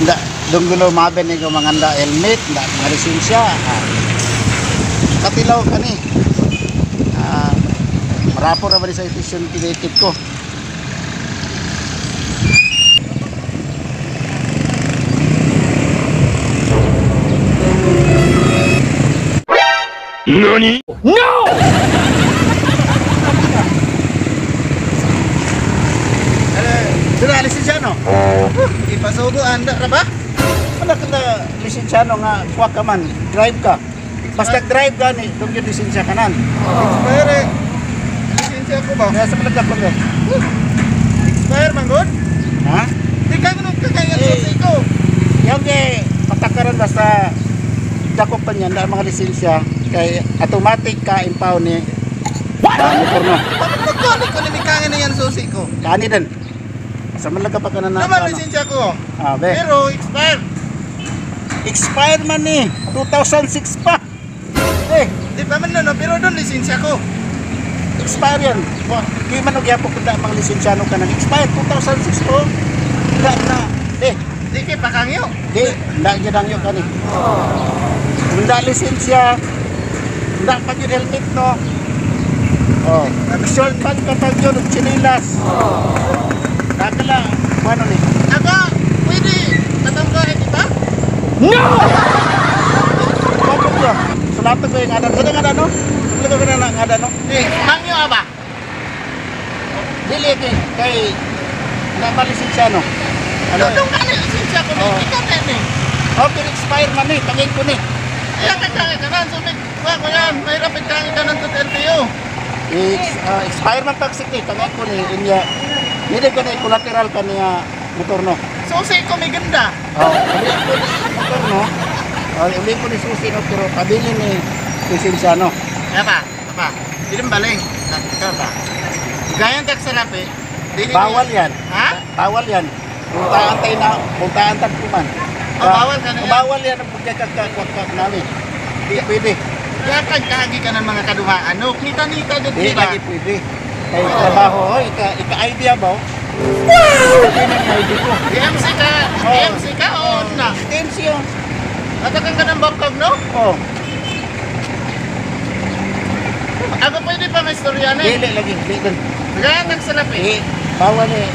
Nda, dunggulo maben ni ko mga nda helmet, nda mga lisensya. Ah. Katilaw kani. Ah, marapo ra ba ni sa citation ticket ko. NANI? No! Dira lisensya no? Ipasugo anda ra ba? Wala ka na lisensya no nga kuha ka man, drive ka. Basta drive ka ni, dong yung lisensya ka nan. Expire eh. Lisensya ko ba? Kaya sa palagak ko ba? Expire man gud? Ha? Di ka nung kakayan Eh. sa ko. Yung eh, patakaran basta dako pa niya na mga lisensya kay automatic ka impound ni. What? Motor no. Bakit magkano ko ni mikangin na yan susi ko? Kani din. Sa man lang ka pa ka na na. Naman ano. lisensya ko. Ah, be. Pero expired. Expired man ni 2006 pa. Eh, Di pa man no, pero doon lisensya ko. expire yan. Di man og yapok kung da mga lisensyano ka nang expired 2006 to. Da na. Eh, Di kay pakangyo. di da gyud ang kani. Kung da lisensya, da pa gyud helmet no. Oh, short pant ka pa gyud og tsinelas. Kakala, ano ni? Ako, pwede tatanggahin di ba? No! Bakit ko? Sulatan ko yung adan. Saan ang adan no? Sulatan ko na ang adan no? Di, hangyo aba. Dili kay kay na malisensya no. Ano? Doon ka na lisensya ko, Oh. di ka na ni. Oh, pero expire man ni, tangin ko ni. Kaya kakangin ka na, so may kuha ko yan. May rapid kangin ka ng LTO. Expire man taxi ni, tangin ko ni inya. Hindi ko na collateral ka niya motor no. Susi ko may ganda. Oh, uli ko ni motor no. Oh, uli ko ni susi no, pero pabili ni lisensya no. Kaya pa, pa. Di rin baling. Ikaw ba? Gayan tak sa lapi. Dili Bawal yan. Ha? Bawal yan. Puntaan tayo na, puntaan tayo kuman. Oh, bawal ka na yan. Bawal yan ang pagkakakakak namin. Di pwede. Kaya kag kaagi ka ng mga kaduhaan. No, nita-nita dyan, Di di ba? lagi pwede. Kay trabaho, oh, ika-idea ba? Oh? Wow! ID ko. DMC ka, Oh. DMC ka o na? TMC yun. Matakan ka ng bangkog, no? Oh, Ako pwede pa may istorya na eh. dili lagi, di dun. Kaya kag sa lapi. Di, bawal eh.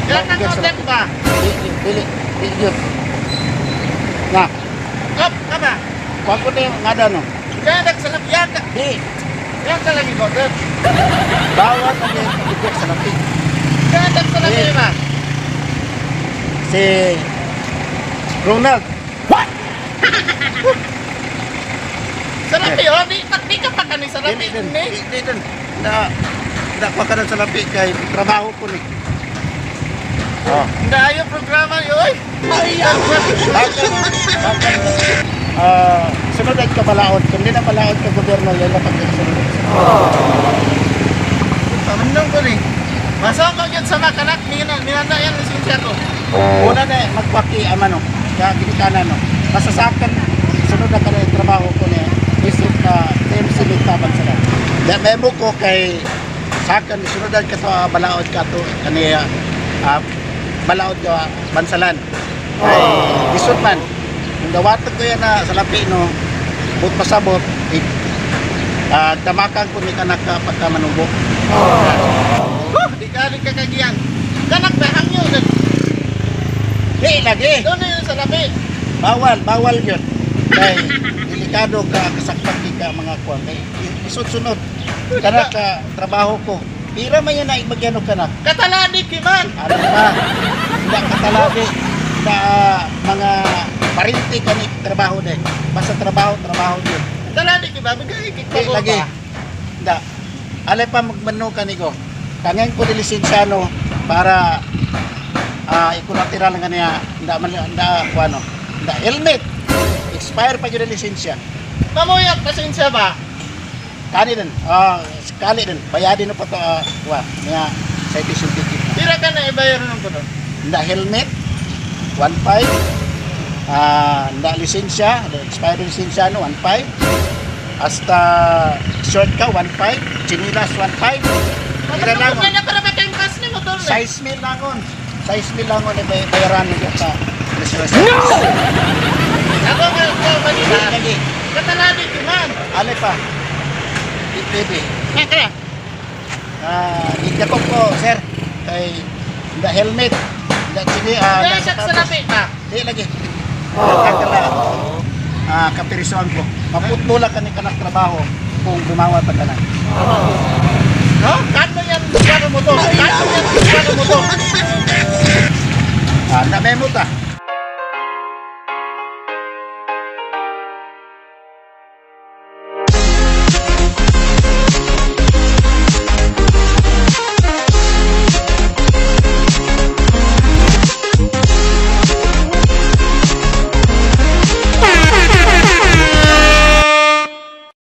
Kaya kag hotel ba? Di, dili, di yun. Na, Kap, ka ba? kuha ko na yung ngada no. Kaya kag sa lapi. Ya ka, Di, ya ka lagi hotel. bawal na yung pagkikik sa lapi. Kaya kag sa lapi Eh. ba? Si Ronald. What? Sa lapi, oh. Di, di ka pa kani sa lapi. Dili dun, Ni. di, di dun. Na, na kuha ka na sa lapi kay trabaho ko ni. Oh. Hindi ayaw programa yun. Ay, Bakit? Ah, sunod ay kabalaod. Kung di na balaod ka gobyerno, yan ang pagkasunod. Pamanong ko ni. Masama yun sa makanak, minanda yan lisensya ko. Una na magpaki ama no, kaya ginikanan no. Basta sa akin, sunod na ka na yung trabaho ko ni isip ka TMC Tabang sila. Da memo ko kay sa akin sunodan ka sa balaod ka to kaniya balaod ka bansalan. Kay lisod man. Kung dawatan ko yan na sa lapi no, but pasabot, damakan ko ni kanak ka pagka manubo. Huh, di ka di ka kagiyan. Kanak ba hangyo dun. Di lagi. Doon na yun sa lapi. Bawal, bawal yun. Kay delikado ka kasakpak ka mga kuwan. Kay isod-sunod. Kana ka trabaho ko. Pira man yan na ibagyano ka na. Katalani ki man. Ano pa? Hindi katalabi. Na mga parinti ka ni trabaho din. Basta trabaho, trabaho din. Katalani ki ba? Bigay ki Di lagi. Hindi. Alay pa magmano ka ni ko. Kangen ko ni lisensyano para ikulateral nga niya. Hindi man hindi kuano. Hindi helmet. Expire pa yun ang lisensya. Mamuyat pasensya ba? Kani din. Ah, kali din. Bayadin na pa to kuha. Niya citation ticket. Pira ka na ibayar ng kuno. Hindi helmet. 1.5. Ah, hindi lisensya, expired lisensya no 1.5. Hasta short ka 1.5, chinilas 1.5. Pira lang. Pamanong ko na para ba kayong kas ni motor 6 mil langon. 6 mil langon ni bayaran ko ka. No! Ako nga ko kanina. Lagi. Katalabi ko man. Ale pa. Di pwede. Nga kaya. Ah, ko ko, sir. Kay the helmet. Da sini ah. Kaya sa salapi pa. Di lagi. Oh. Ah, kapirisuan ko. Maputula ka ni kanak trabaho kung gumawa pa ka na. No? Kano yan kano mo to? Kano yan kano mo to? Ah, na memo ta.